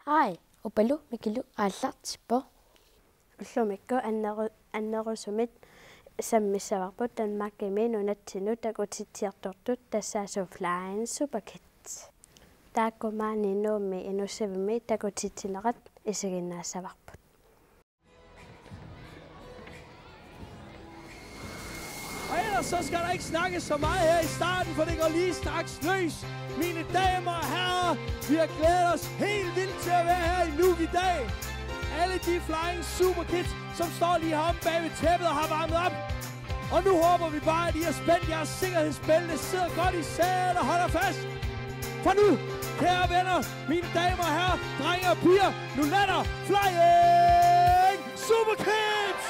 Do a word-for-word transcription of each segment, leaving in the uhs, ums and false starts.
Hej, Upalu Mikilu aallartippoq. Ullumikkut anneru-, annerusumik sammissavarput Danmarkimi nunatsinnut takutitsiartortut, tassaasut Flying Superkids. Taakku maani Nuummi Inussivimmi takutitsinerat isiginnaassavarput. Og ellers så skal der ikke snakkes så meget her i starten, for det går lige straks løs. Mine damer og herrer, vi har glædet os helt vildt til at være her i Nuuk i dag. Alle de Flying Superkids, som står lige heromme bag ved tæppet og har varmet op. Og nu håber vi bare, at I har spændt jeres sikkerhedsbælte, sidder godt i sædet og holder fast. For nu, kære venner, mine damer og herrer, drenge og piger, nu lander Flying Superkids!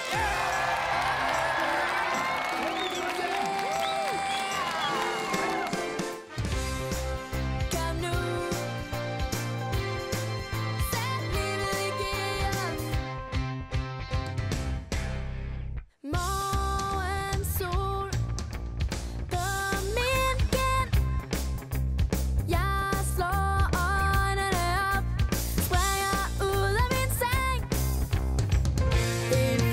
Kom nu. Sæt livet i gear. Morgensol. På min kind. Jeg slår øjnene op. Springer ud af min seng. En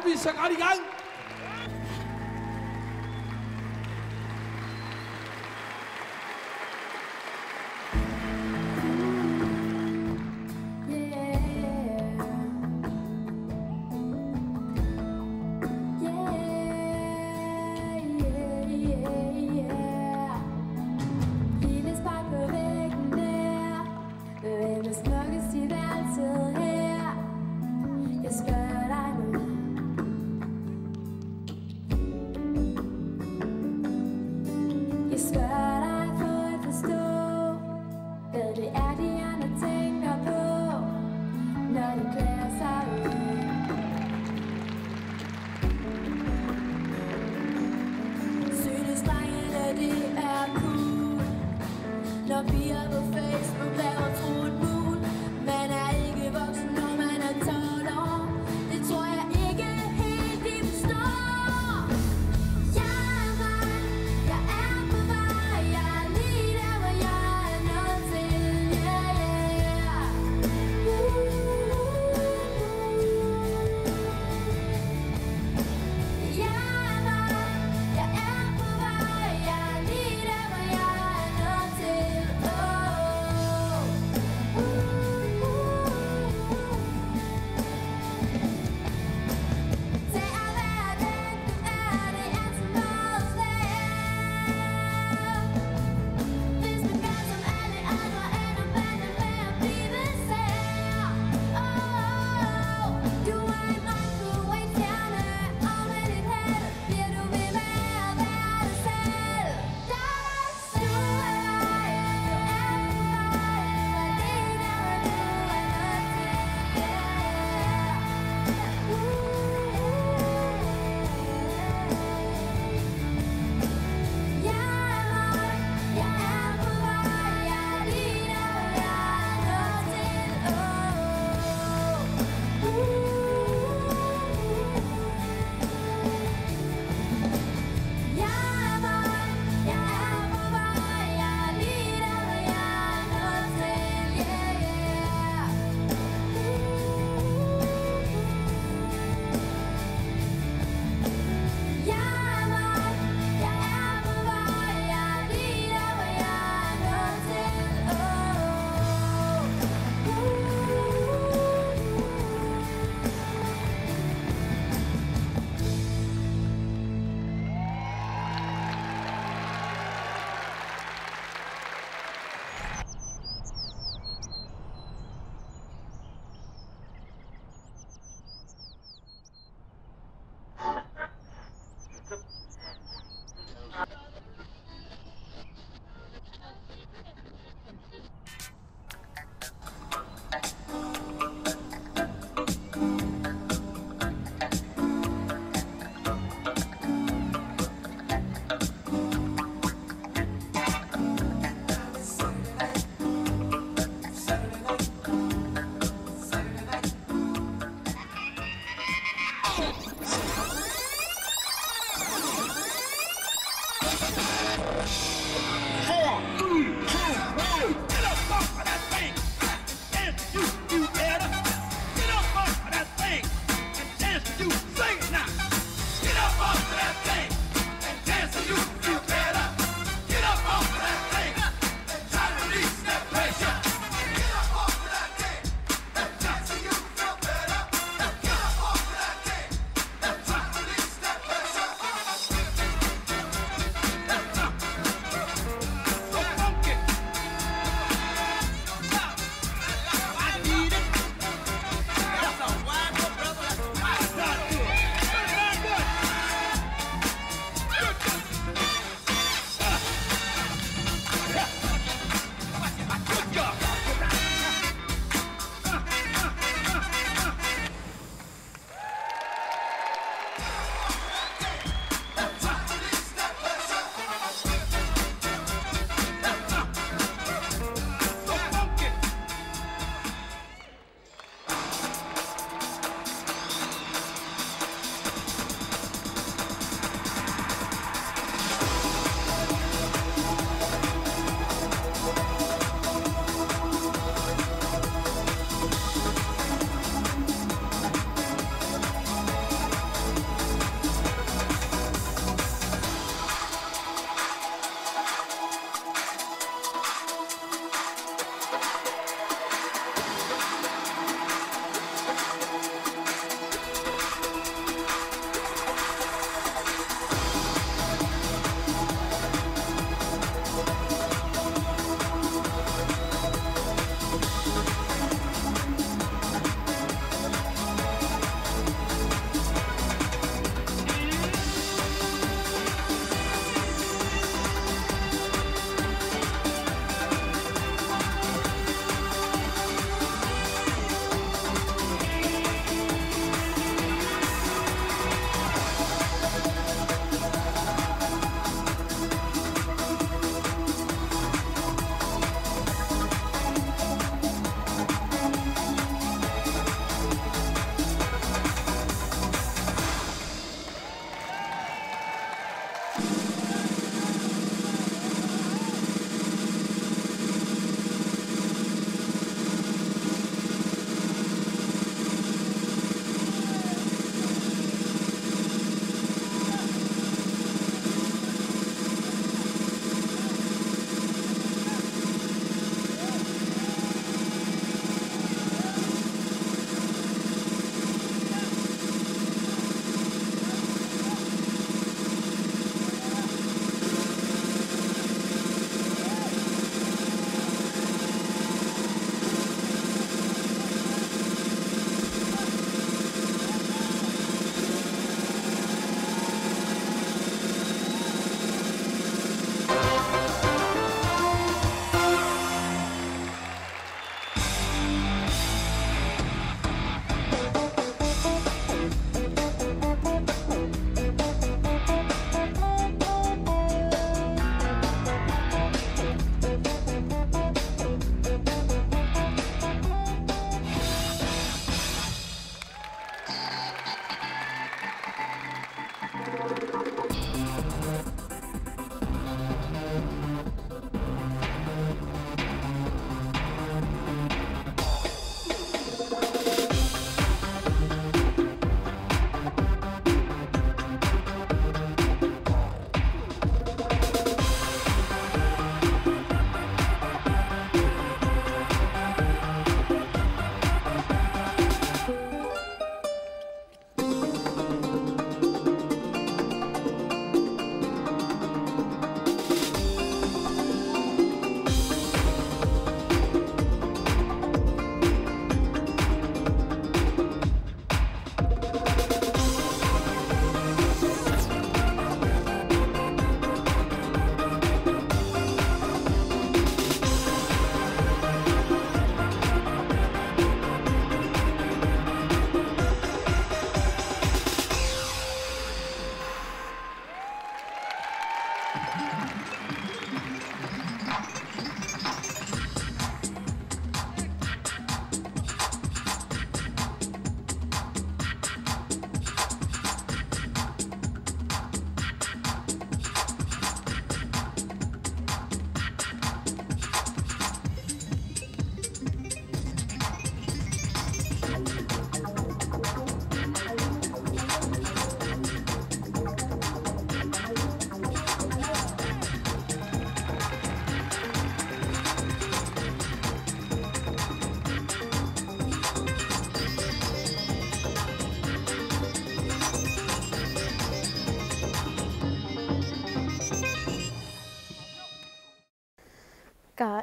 Vi skal godt i gang. Hvem er smukkest i værelset her? Jeg spørger dig nu. Jeg spørger dig for at forstå, hvad det er, de andre tænker på, når de klæder sig ud. Synes drengene, det er cool, når piger på Facebook laver truet mul. Man er ikke voksen, når man er tolv år. Det tror jeg ikke helt, de forstår. Jeg er vej, jeg er på vej, jeg er lige der, hvor jeg er nødt til. Yeah, yeah, yeah. Uh, uh, uh, uh. Jeg er vej, jeg er på vej, jeg er lige der, hvor jeg er nødt til. Oh, uh,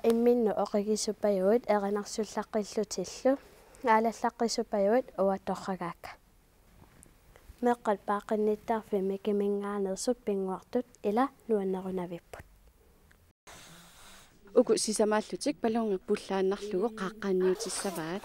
Imminnut oqigisupajuit erinarsullaqqillutillu aalallaqqisupajuit uatorragaakka. Meeqqat paaqqinnittarfimmi kiminngaanneersut pinnguartut ila nuannerunavipput. Uku sisamaallutik ballonit pullaannarlugu qaaqqaanniutissavaat.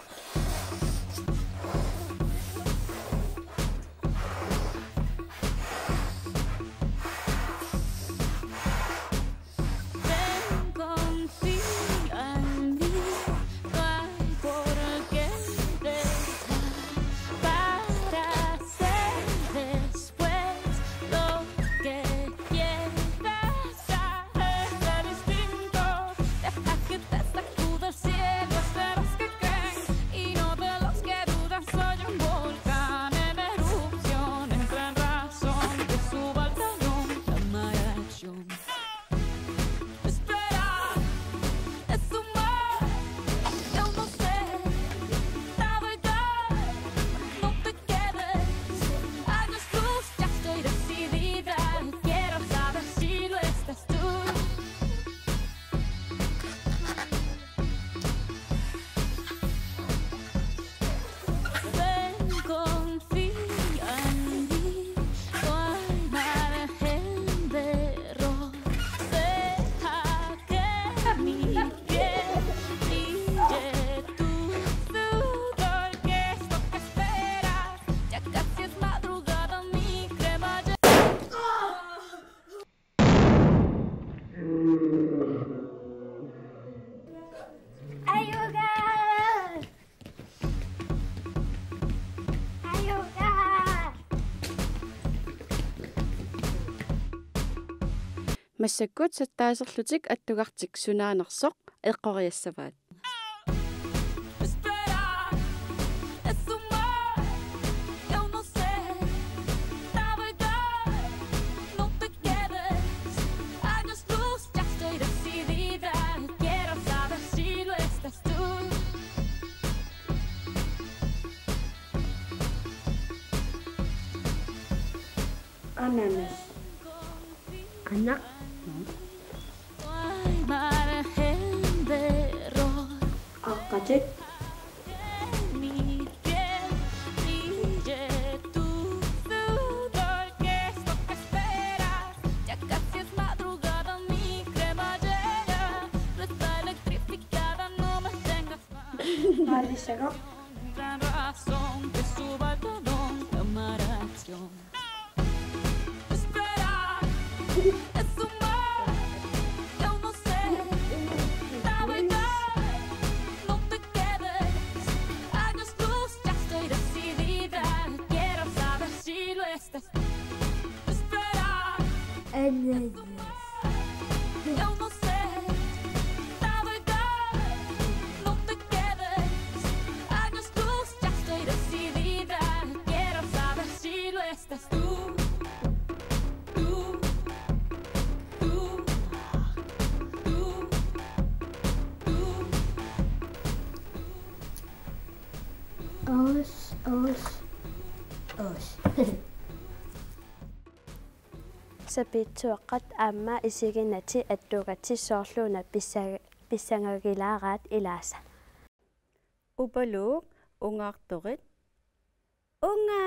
Massakkut sattaaserlutik attugartik sunaanersoq eqqoriassavaat. Ananas. Anak. Aqqatit. Maalissaga. Os, os, os. Sapiitsuaqqat aamma isiginnatit attugatit soorlu una pissa-, pissangagilaaraat ilaasa. Upaluuk ungaartorit. Unga!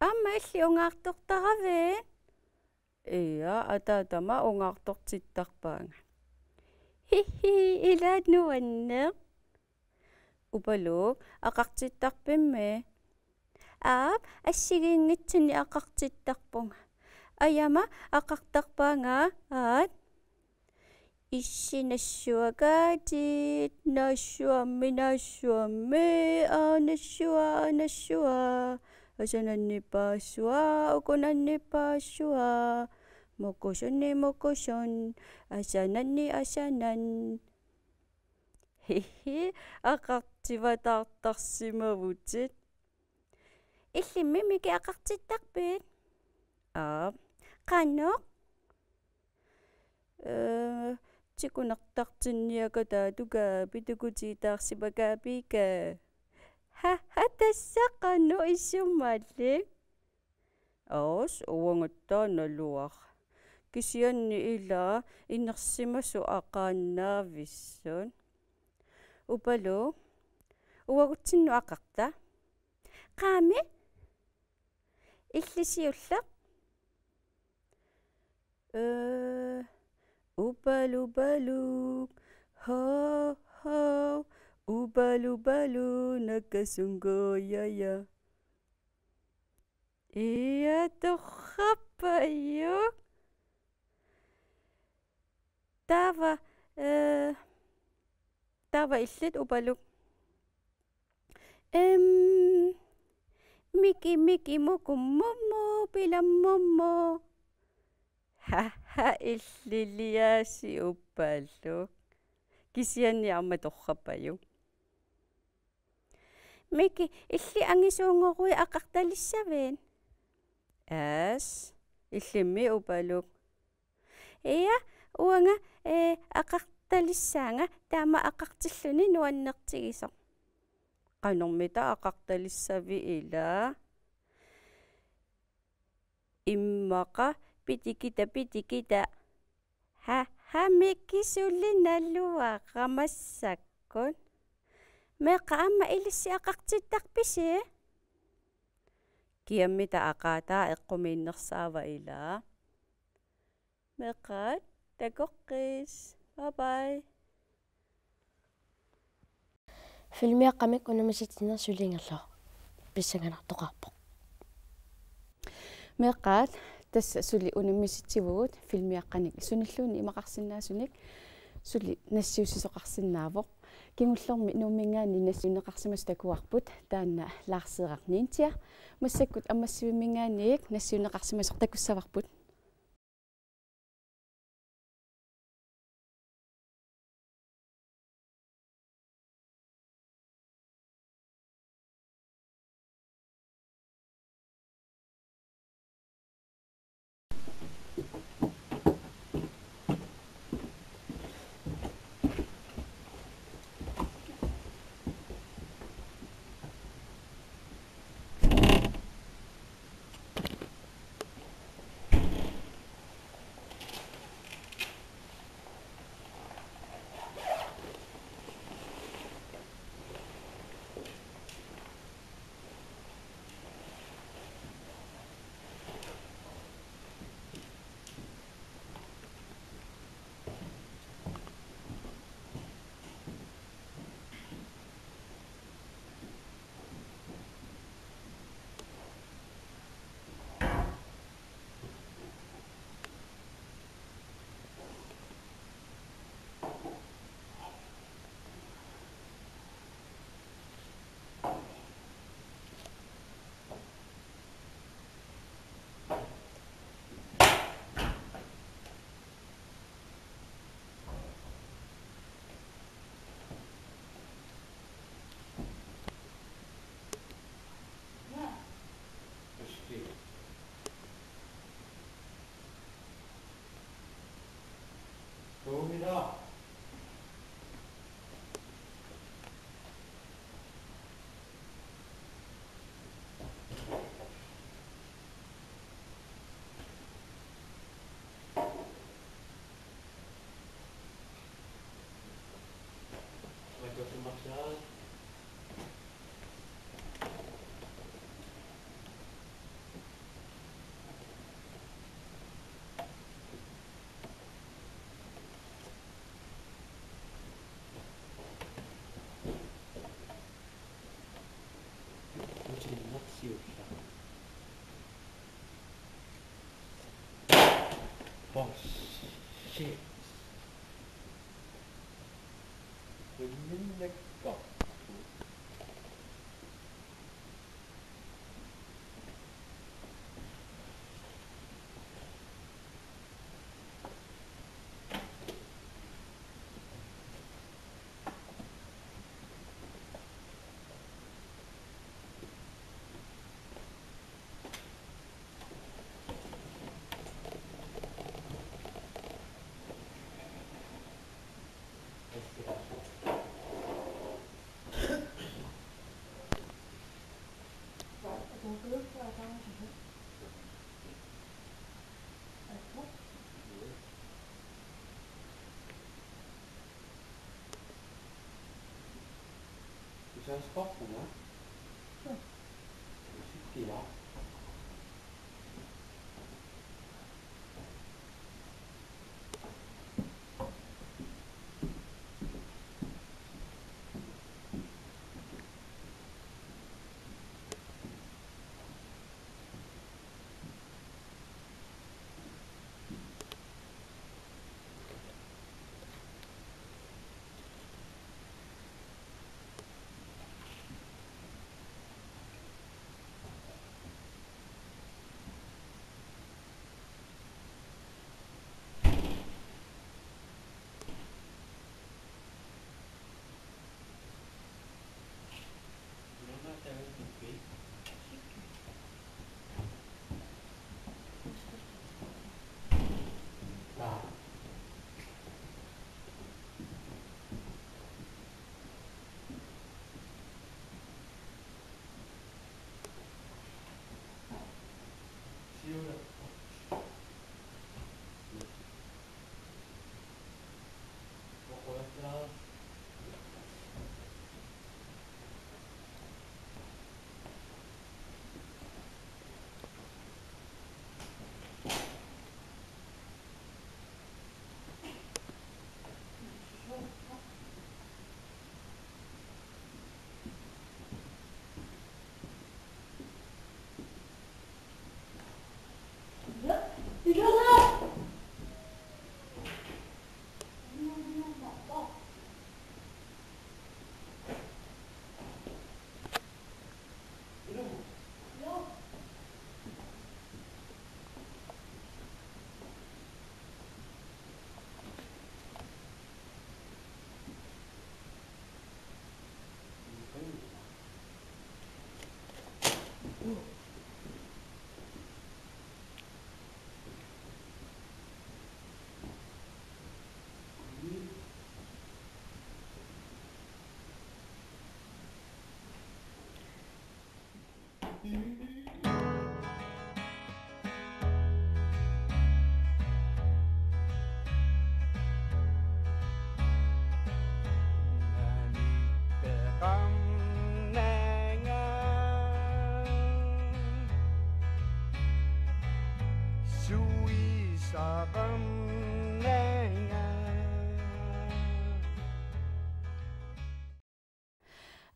Aamma illit ungaartortaravit? Ia, ataatama ungaartortittarpaanga. Hihi, ilaat nuanneq. Upaluuk, aqartittarpimmi? Aap, assigiinngitsunik aqartittarpunga. Ajama aqartarpaanga, aat. Issi nassuakaatit, nassuammi, nassuammi, aa, nassua, aa, nassua. Asananni paassua, ukunanni paassua. Mukusunni, mukusun, asananni, asanan. Hihi, aqartivatartarsimavutit. Illimmi Miki aqartittarpit? Aap. Qanoq? Ee, tikunertartinniakata tukaapi tukutigitaarsimakaapiika. Ha, ha, tassa qanoq isumalik? Aas, uangattaaq naluara. kisianni ila inersimasut aqaannaavisut. Upaluk, uagutsinnut aqarta. Qaami? Illit siulleq? Ee, Upaluk, Upaluk. Hau, hau. Upaluk, Upaluk. Nakkasunngooq, ja, ja. Ia, torrappajuk. Taava, ee, taava illit, Upaluk. Em, Miki, Miki, muku, mumu, pila, mumu. Ha, ha, illiliasi, Upaluk. Kisianni aamma torrappajuk. Miki, illit angisuunngoruit aqartalissavit? Aas, illimmi, Upaluk. Ia, uanga, ee, aqartalissaanga, taama aqartilluni nuannertigisoq. Qanormita aqartalissavit ila? Immaqa pitikita, pitikita. Ha, ha, Miki, suli naluara massakkut. Meeqqat, aamma ilissi aqartittarpisi? Kiammita aqaataa eqqumiinnersaava ila? Meeqqat, takoqqis. Bye bye. Filmiaqqamik unammisitsineq suli ingerlavoq. Pissanganartoqarpoq. Meeqqat, tassa suli unammisitsivugut filmiaqqanik sunilluunniit imaqarsinnaasunik suli nassiussisoqarsinnaavoq. Kingullermi Nuumminngaanniit nassiunneqarsimasoq takuarput, taanna Lars Siraq Ninja. Massakkut Ammassivimminngaanniit nassiunneqarsimasoq takussavarput. Boss. Shit. Kunnginnakku. Saassuarpunga. Sikkiaq.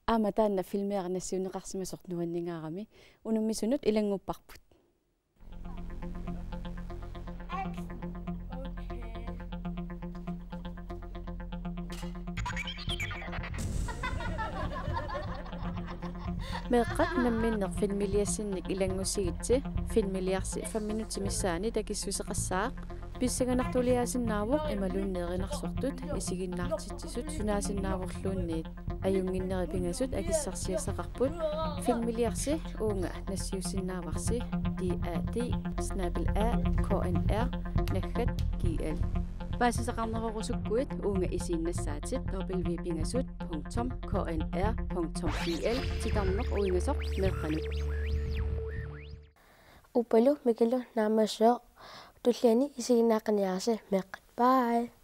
Aamma taanna filmiara nassiunneqarsimasoq nuanningaarami unammisunut ilanngupparput. Meeqqat namminneq filmiliassinnik ilanngussigitsi, filmiliarsi fem minutsit missaanni takissuseqassaaq. Pissanganartuliaasinnaavoq imaluunniit erinarsortut isiginnaartitsisut sunaasinnaavorluunniit. Ajunnginnerit pingasut akissarsiassaqarput. Filmiliarsi uunga nassiussinnaavarsi, D A D snabel-a K N R naggat G L. Paasisaqarnerorusukkuit uunga isiginnassaatit W pingasut punktum K N R punktum G L titarneq uingasoq meeqqanut. Uppalu Mikilu naammassivoq, tulliani isiginnaaqqinniarisi meeqqat. Bye.